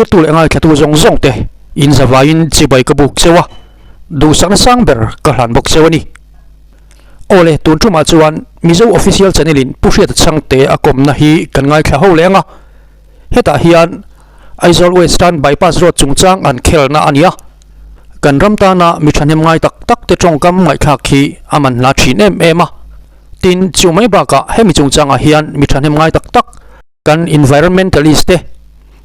Thlirtu leh ngaithlatu zawng zawng te in zavaiin chibai ka buk cheu a, duhsakna sang ber ka hlan bawk cheu a ni. Aw le, tun tumah chuan Mizo Official Channel in Pu Hriata Chhangte a kawmna hi kan ngaithla ho leh ang a, hetah hian Aizawl Western Bypass Road chungchang an khelna a ni a, kan ram tana mi thahnem ngai tak tak te tawngkam ngaihthlak hi a man hla thin em em a. Tin, chu mai bakah hemi chungchangah hian mi thahnem ngai tak tak kan environmentalist te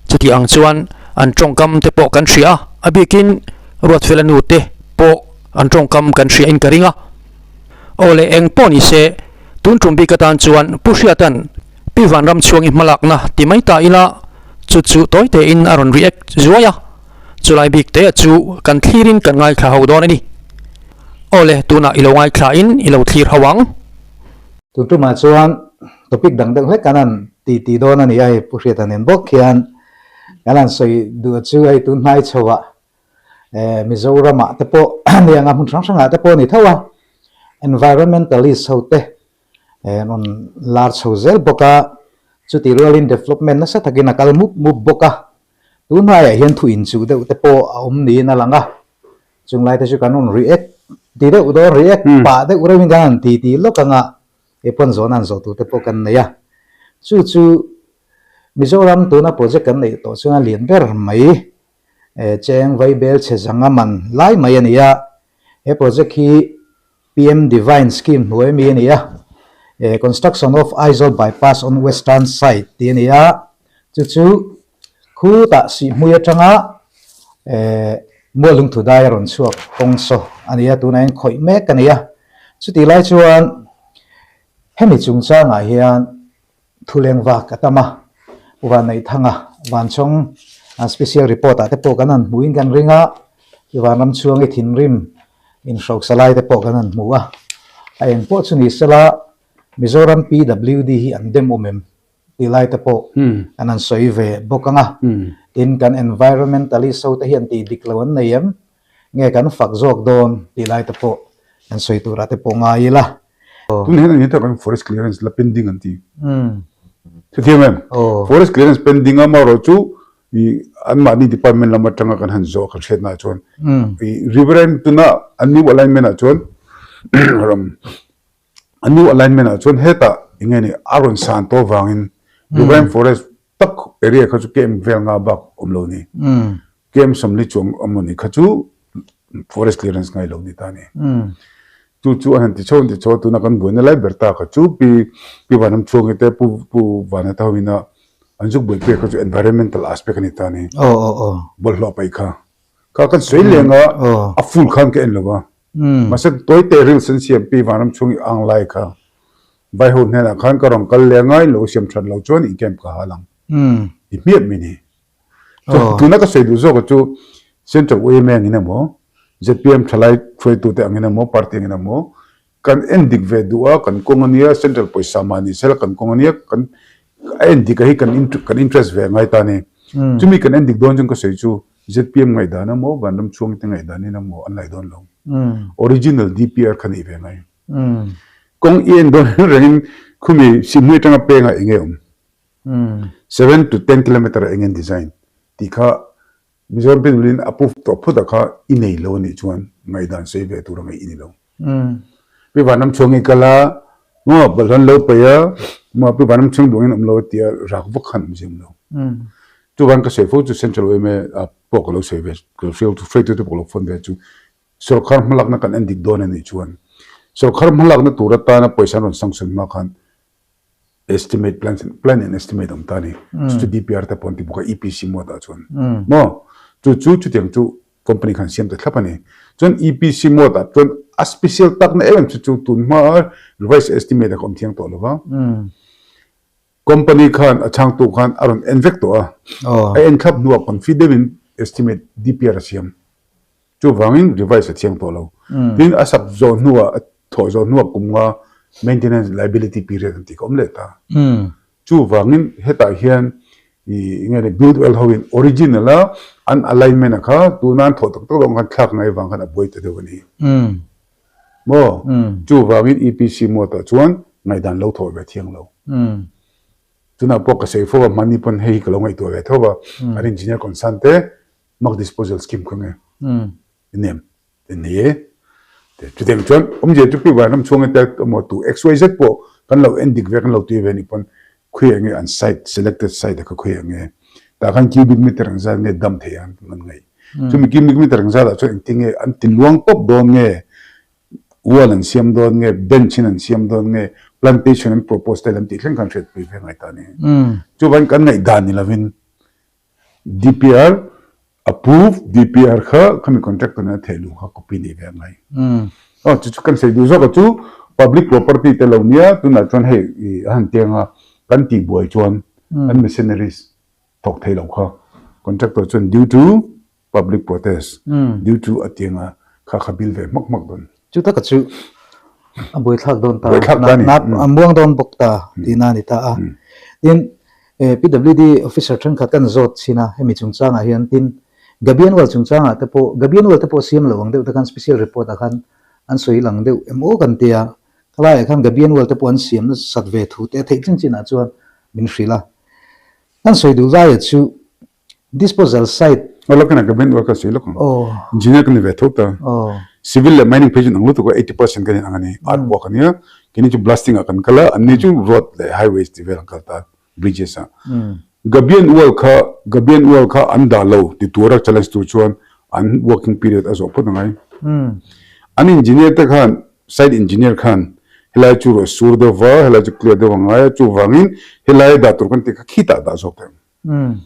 chuti ang chuan an tawngkam te pawh kan hria a, a bikin Ruatfela nu te pawh an tawngkam kan hria in ka ring a. Aw le eng pawh ni se, tun tum bik atan chuan Pu Hriatan Pi Vanramchhuangi hmalakna ti mai ta ila chu chu tawi tein a rawn react zuai a, chulai bik te chu kan thlirin kan ngaithla ho dawn a ni. Aw le, tunah i lo ngaithla in i lo thlir ho ang. Tun tumah chuan topic dang deuh hlek kan han ti ti dawn a ni a, hei Pu Hriata nen bawk hian kan han sawi duh chu hei tun hnai chhoah Mizoramah te pawh ni anga hmun hrang hrangah te pawh a ni tho a, environmentalist ho te rawn lar chho zel bawk a, chutih rualin development nasa takin a kal mup mup bawk a, tun hnaiah hian thu inchuh deuh te pawh a awm niin a lang a. Chung lai te chu kan rawn react ti deuh dawn, react pah deuh reuhin kan han ti ti lawk ang a, he pawn zawhna han zawh tur te pawh kan nei a. Chu chu Mizoram tuna project kan neih tawh chuan a lian ber mai, Cheng Vaibel chhe zanga man lai mai a ni a. He project hi PM Divine Scheme hnuai mi a ni a, Construction of Aizawl Bypass on Western Side tih a ni a, chu chu khutah Sihhmui atanga Mualungthu dai a rawn chhuak kawng saw a ni a, tunah hian khawih mek a ni a. Chutih lai chuan hemi chungchangah hian Thuleng vak a tam a, Vanneihthanga Vanchawng Special Report ah te pawh kan han hmuhin kan ring a, Vanramchhuangi thinrim inhrosa lai te pawh kan han hmu a, a eng pawh chu ni sela Mizoram PWD hi an dem awm em tih lai te pawh kan han sawi ve bawk ang a, tin kan environmentalist ho te hian tih dik lo an nei em nge kan fak zawk dawn tih lai te pawh kan sawi turah te pawh ngai ila. Tun hian an hian forest clearance la pending an ti. Hrethiam em? Forest clearance pending a marawh chu i an mahni department lam atanga kan han zawh kan hriatna ah chuan i riverine tuna an new alignment ah chuan an new alignment ah chuan hetah eng nge ni a rawn san tawh vangin riverine forest tak area kha chu kem vel nga bak awm lo ni. Kem sawmli chuang awm ni kha chu forest clearance ngai lo ni ta ni. Chu chu an han ti chho an ti chho tuna kan buaina lai ber ta kha chu pi pi Vanram chhuangi te pu pu Vanata ho ina an zuk buai pek kha chu environmental aspect a ni ta ni. Bawlhhlawh paih kha. Kha kan sawi leng a a full khan ka en lo va. Mahse tawi te reels an siam pi Vanram chhuangi ang lai kha vai ho hnenah khan ka rawn kal leng a in lo siam that lo chuan in camp ka hal ang. Ti hmiah mai ni. Tuna ka sawi duh zawk chu Central YMA angin emaw, zpm thalai hruaitute angin emaw, party angin emaw kan en dik ve duh a, kan kawng ania, Central pawisa mah ni sela kan kawng ania, kan a en dik a hi kan kan interest ve a ngai ta a ni. Chumi kan en dik dawn chuan ka sawi chu zpm ngaihdan emaw, Vanram chhuangte ngaihdan in emaw an laih dawn lo. Original DPR kha nih ve ngai. Kawng i en dawn rengin khumi Sihhmui atanga pengah eng nge awm? 7 to 10 kilometer a eng en design tih kha Mizoram pinulin a puf tawh phut ah kha i nei lo anih chuan ngaihdan sawi ve tur a ngaih i ni lo. Pi Vanram chhuang i kal a, maw bawlhhlawh an lo paih a, maw Pi Vanram chhuang duangin awm lo a tia rak vak khan awm zim lo. Chuvang ka sawi fo chu Central yma ah pawh ka lo sawi ve, ka lo hruaitu te pawh ka lo phone ve chu Sorkar hmalakna kan en dik dawn anih chuan sorkar hmalakna tur atana pawisa an rawn sanction hma khan Estimate plan plan in estimate awm ta a ni. Chu chu DPR te pawh an ti bawk a EPC mode ah chuan. Maw? Chu chu chutiang chu company khan siam ta thlap a ni. Chuan EPC mode ah chuan a special tak na em em chu chu tun hma a revised estimate ah kha awm thiang tawh lo va. Company khan a chhangtu khan a rawn en vek tawh a. A en thlap hnuah confident in estimate DPR a siam. Chuvangin revise a thiang tawh lo. Tin, a sak zawh hnuah, a thawh zawh hnuah kum nga maintenance liability period an tih ka awm leh ta. Chuvangin hetah hian ih enge ni build well hoin original a an alignment a kha tuna an thawh tak tak loh ang khan thlak ngai vang khan a buai ta deuh a ni. Maw? Chuvangin EPC mode ah chuan ngaihdan lo thawh ve thiang lo. Tunah pawh ka sawi fo a, hmanni pawn hei hi ka lo ngaihtuah ve tho va, an engineer concern te muck disposal scheme kha nge nem ni e. Chutiang chuan awmzia chu Pi Vanram chhunga tel emaw tu XYZ pawh kan lo en dik ve kan lo tui ve nih pawn khawiah nge an site selected site a kha khawiah nge tah khan cubic meter ang zat nge dam thei ang an ngaih. Chumi cubic meter ang zat ah chuan engtin nge an ti luang tawp dawn nge Wall an siam dawn nge, bench in an siam dawn nge, plantation an propose te lam tih thleng khan hriatpui ve ngai ta a ni. Chuvangin kan ngaihdan ni lovin DPR approve, DPR kha khami contractor nen a theh luh kha copy nei ve a ngai. Aw chu chu kan sawi duh zawk a chu public property te lo nia tunah chuan hei a han tiang a kan tihbuai chuan an missionaries thawk thei lo kha contractor chuan due to Public protest due to a tianga kha kha bil ve hmak hmak dawn. Chu taka chu a buaithlak dawn ta, Buaithlak ta a ni. A muang dawn bawk ta tihna a ni ta a. Tin, PWD officer thenkhat kan zawt chhin a, hemi chungchangah hian tin Gabian Wall chungchangah te pawh, Gabian Wall te pawh siam lo ang deuh te khan special report ah khan an sawi lang deuh em aw kan ti a, khalaiah khan Gabian Wall te pawh an siam nasat ve thu te a theih chin chinah chuan min hrilh a. Kan sawi duh laia chu Disposal site. Aw lawk ina ka ben uar ka sawi lawk ang. Engineer ka ni ve tho ta. Civil leh mining phei chu in ang lutuk a, 80% kan in ang a ni. Art work a nia. Keini chu blasting ah kan kal a, anni chu road leh highways tih vel an kal ta, bridges ah. Gabian ual kha, Gabian ual kha an dah lo ti tura challenge tur chuan an working period a zawh phawt angai. An engineer te khan, site engineer khan helai chu ruah sur deuh va, helai chu clear deuh angai a, chuvangin helai dah tur kan tih kha khitah dah zawk teh ang.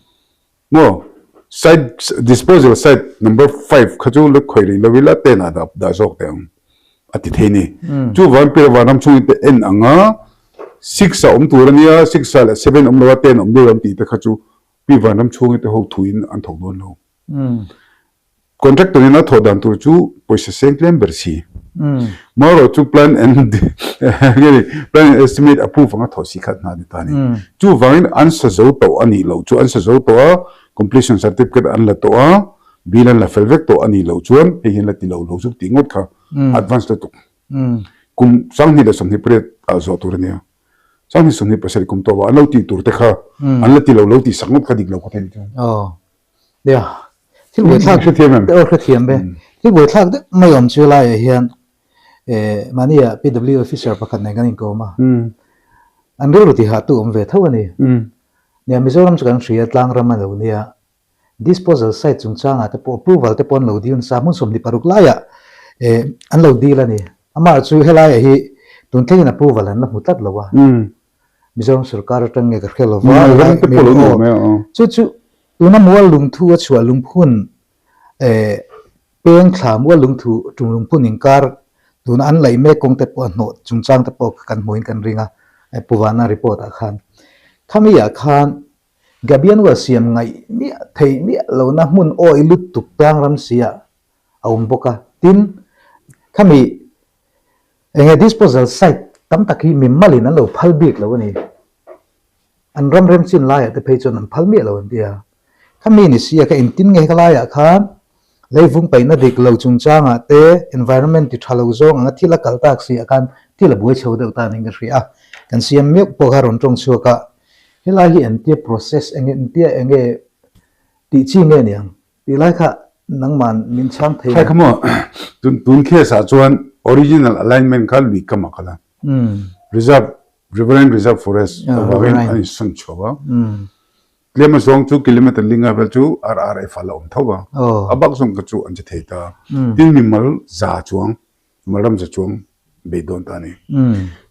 Maw site disposal site number 5 kha chu lek khawih rih lo ila 10 ah dah dah zawk teh ang a ti thei ni. Chuvang pira vanram chhungin te en anga 6 a awm tur ania 6 ah leh 7 awm lo a 10 awm deuh ang tih te kha chu pi vanram chhungin te ho thuin an thawk dawn lo. Contractor in a thawh dan tur chu pawisa seng tlem ber si. Marawh chu plan and plan and estimate approve anga thawh si khat hna ni ta ni. Chuvangin an sa zo tawh a nih loh chu an sa zo tawh a, completion certificate an la tawh a, bill an la fel vek tawh a nih loh chuan hei hian la ti lo lo chu tih ngawt kha advance lutuk. Kum 2028 ah zawh tur a nia. 2027 kum tawh ah an lo tih tur te kha an la ti lo lo tih sak ngawt kha dik lo kha thei ni chuan. Nia, thil buaithlak Hrethiam em? Aw hrethiam be. Thil buaithlak deuh mai awm chu laiah hian eh mahnia PW officer pakhat nen kan inkawm a. An rilru tihah tu awm ve tho a ni. Nia, Mizoram chu kan hria tlang ram a lo nia. Disposal site chungchangah te pawh approval te pawh an lo dil nasa hmun 26 laiah eh an lo dil a ni. Amah chu helaiah hi tun thlengin approval an la hmu tlat lo a. Mizoram sorkar atang nge ka hre lo va, chu chu tuna mual lungthu a chhuah lungphun eh peng thla mual lungthu tum lungphun inkar tuna an laih mek kawng te pawh a hnawh chungchang te pawh kan hmuhin kan ring a, Pu Vana report ah khan. Khami ah khan Gabian Well siam ngaih miah theih miah lohna hmun awi lutuk tlang ram si ah a awm bawk a, tin khami Enge disposal site tam tak hi mimalin an lo phal bik lo a ni. An ram remchin laiah te phei chuan an phal miah lo an ti a. Khami ni sia ka intin nge ka laiah khan leivung paihna dik lo chungchangah te environment ti tha lo zawng anga thil a kal tak si ah khan thil a buai chho deuh ta niin ka hria a. Kan siam meuh pawh kha rawn tawng chhuak a, helai hi entia process enge entia enge tih chi nge niang Tih lai kha nangman min chhang thei Khai kha maw, tun tun case ah chuan original alignment kha lui kam ah kal a, reserve, riverine reserve forest avangin an insawn chhuak a, tlem azawng chu kilometer linga vel chu RRF ah la awm tho a, a bak zawng kha chu an che thei ta, tin mimal za chuang, mimal ram za chuang bei dawn ta a ni.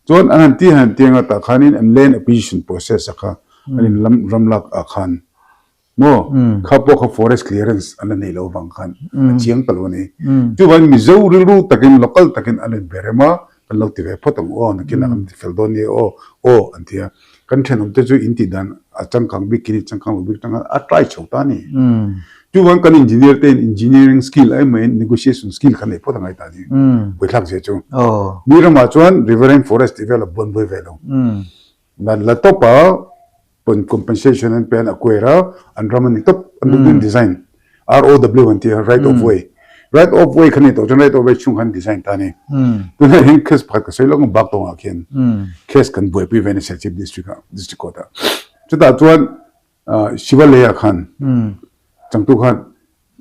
Chuan an han ti han ti anga tah khanin an land acquisition process ah kha an in lam ram lak ah khan Maw? Kha pawh kha forest clearance an la nei lo vang khan a chiang ta lo a ni. Chuvangin Mizo rilru takin local takin an in be rem a, kan lo ti ve phawt ang aw, nakinah kan ti fel dawn nia aw, aw an ti a. Kan thenawmte chu in tih dan a changkang bik khi ni, changkang lo bik atanga a try chho ta a ni. Chuvangin kan engineer te in engineering skill ai maiin negotiation skill kha nei phawt a ngai ta a ni. Buaithlak zia chu. Mi ramah chuan riverine forest tih vel a buan buai ve lo. Nan la tawp a, pawn compensation an pe an acquire a, an ram a ni tawp, an duh duhin design, ROW an ti a, right of way. Right of way kha ni tawh chuan right of way chhung khan design ta a ni. Tunah hian case pakhat ka sawi lawk ang Baktawngah khian case kan buaipui ve a ni Serchhip district ah, district court ah. Chutah chuan Shiva leiah khan changtu khan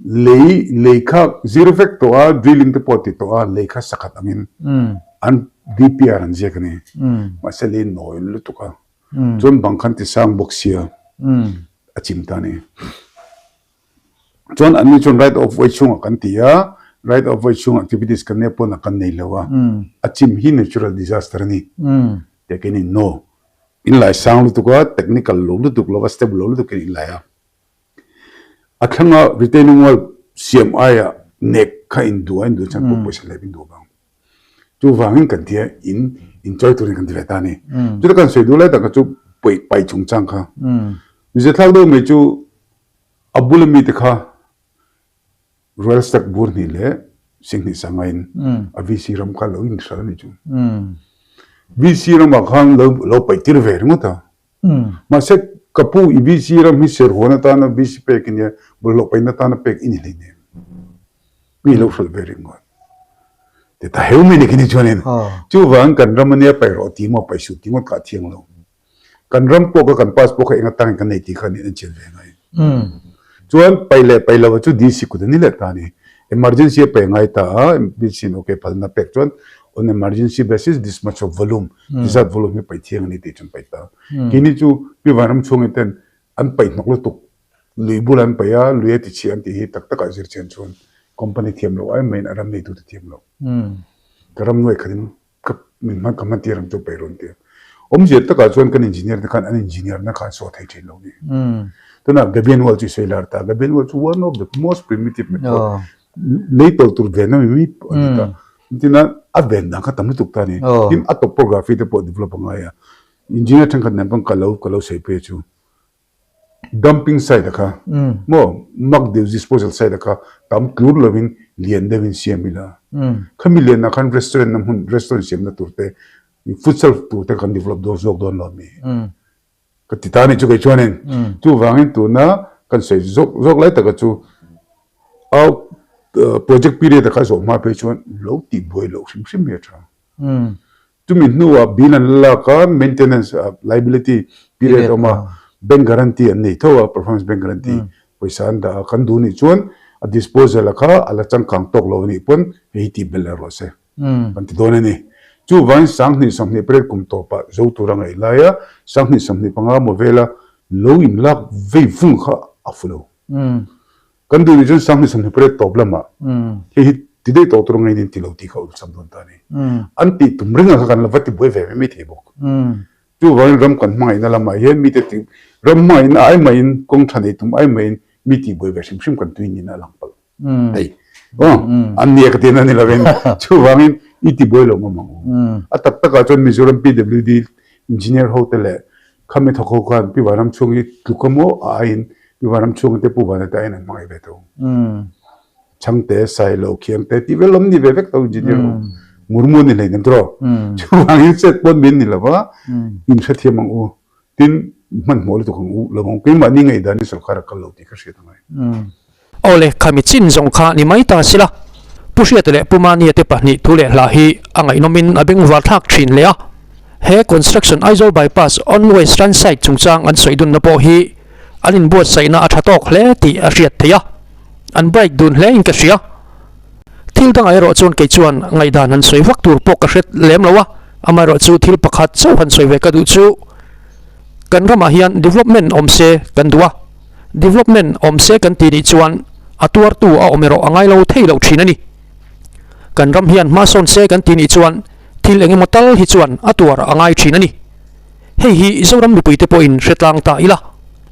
lei lei kha zir vek tawh a, drilling te pawh ti tawh a, lei kha sakhat angin an DPR an ziak a ni. Mahse lei nawi lutuk a, chuan bang khan ti sang bawk sia a chim ta a ni. Chuan anni chuan right of way chhungah kan ti a, right of way chhungah activities kan nei pawnah kan nei lo a, a chim hi natural disaster a ni tih a keini no. In lai sang lutuk a, technical lo lutuk lo a, stable lo lutuk in in lai a. A thlanga retaining wall siam aia nek kha in duh a, in duh chuan pawh pawisa lep in duh vang. Chuvangin kan ti a, in inchawi turin kan ti ve ta a ni. Chuta kan sawi duh lai tak kha chu paih paih chungchang kha. Mize thlak deuh mai chu A bula mite kha Royal Stag bur hnih leh Singhnih sangaiin a VC ram kha lo inhral a ni chu. VC ramah khan lo lo paih tir ve ringawt a. Mahse ka pu i VC ram hi serhuan atana VC pek i nia, bawlhhlawh paihna atana pek i ni hleinem. Mi lo hralh ve ringawt. Ti ta heu mai ni khi ni chuanin chuvang kan ram ania paih rawh ti maw paih suh ti ngawt kha a thiang lo. Kan ram pawh kha kan pass pawh kha eng atangin kan nei tih kha an inchhiat ve ngai. Chuan pai leh pai lo chu DC kut a ni leh ta a ni. Emergency a pe ngai ta a, DC in okay phalna pek chuan on emergency basis this much of volume, ti zat volume hi pai thiang a ni tih chuan pai ta. Keini chu Pi Vanram chhungin ten an pai hnawk lutuk, lui bul an pai a, lui a ti chhia an tih hi tak takah zir chian chuan company thiam loh ai maiin a ram neitute thiam loh. Ka ram nuai khatin Ka min hman ka hman tir ang chu peih rawn ti a. Awmzia takah chuan kan engineer te khan an engineer na kha an saw thei thin lo ni. Tunah Gabian wall chu i sawi lar ta. Gabian wall chu one of the most primitive method. Lei tawlh tur ven a mi mi pawh a ni ta. Tin a a ven dan kha tam lutuk ta a ni. Tin a topography te pawh develop a ngai a. Engineer thenkhat nen pawn ka lo ka lo sawi phei chu. Dumping site a kha maw mak deuh disposal site a kha tam tlur lovin lian deuhin siam ila khami lianah khan restaurant na hmun restaurant siamna tur te futsal tur te kan develop dawn zawk dawn lo a mi ka ti ta a ni chu kei chuanin chuvangin tuna kan sawi zawk zawk lai taka chu a project period a kha zawh hma phei chuan lo tih buai loh hrim hrim hi a tha. Chumi hnuah bill an la lak a, maintenance liability period a awm a, bank guarantee an nei tho a, performance bank guarantee pawisa an dah a, kan duh nih chuan a disposal a kha a la changkang tawk lo anih pawn hei hi tih belh la rawh se kan ti dawn a ni. Chuvangin 20 28 kum tawpah zo tur a ngaih laia 20 25 maw vela lo inlak vei vung kha a fu lo. Kan duh nih chuan 2028 tawp lamah hei hi ti daih tawh tur a ngainin ti lo tih kha ulsam dawn ta a ni. An tih tum ringah kha kan la va ti buai ve mai mai thei bawk. Chuvangin ram kan hmangaihna lamah hian mite ti ram hmangaihna ai maiin kawng tha nei tum ai maiin mi tih buai ve hrim hrim kan tui niin a lang palh thei. Aw an nia ka ti na ni lovin chuvangin i ti buai lo ngam ang u. A tak takah chuan Mizoram PWD engineer ho te leh Khami thawk ho khan Pi Vanram chhung hi tluk a maw a aiin Pi Vanram chhung te Pu Vana te aiin an hmangaih ve tho. Chhangte, Sailo, Khiangte tih vel awm ni ve vek tho engineer ho. Murmu an ni hleinem tawh. Chuvangin chet pawn min ni lova in hrethiam ang u. Tin hmanhmawh lutuk ang u lo ang. Keimahni ngaihdan hi sorkar a kal lo tih ka hriat a ngai. Awle, khami chin zawng kha ni mai ta sila. Pu Hriata leh Pu Mania te pahnih thu leh hla hi a ngaihnawmin a bengvar thlak thin hle a. He Construction Aizawl Bypass on Western Side chungchang an sawi dunna pawh hi an inbuatsaihna a tha tawk hle tih a hriat theih a, an bright dun hle in ka hria. Thil dangah erawh chuan kei chuan ngaihdan han sawi vak tur pawh ka hre lem lo a, amaherawh chu thil pakhat chauh han sawi ve ka duh chu kan ramah hian development awm se kan duh a. Development awm se kan ti nih chuan a tuartu a awm erawh a ngai lo thei lo thin a ni. Kan ram hian hma sawn se kan ti nih chuan thil eng emaw tal hi chuan a tuar a ngai thin a ni. Hei hi Zoram mipuite pawhin hre tlang ta ila.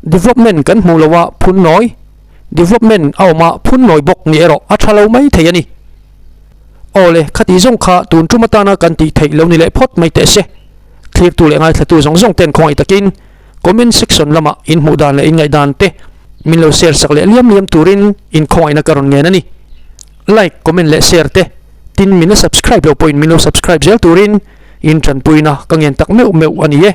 Development kan hmuh loh a phun nawi, development a awm a phun nawi bawk nih erawh a tha lo mai thei a ni. Aw le, khati zawng kha tun tum atana kan tih theih lo ni leh phawt mai teh se. Thlirtu leh ngaithlatu zawng zawng ten khawngaih takin Comment section lamah in hmuh dan leh in ngaihdan te min lo share sak leh liam liam turin in khawngaihna ka rawn ngen a ni. Like, comment leh share te tin min la subscribe loh pawhin min lo subscribe zel turin in tanpuina ka ngen tak meuh meuh a ni e.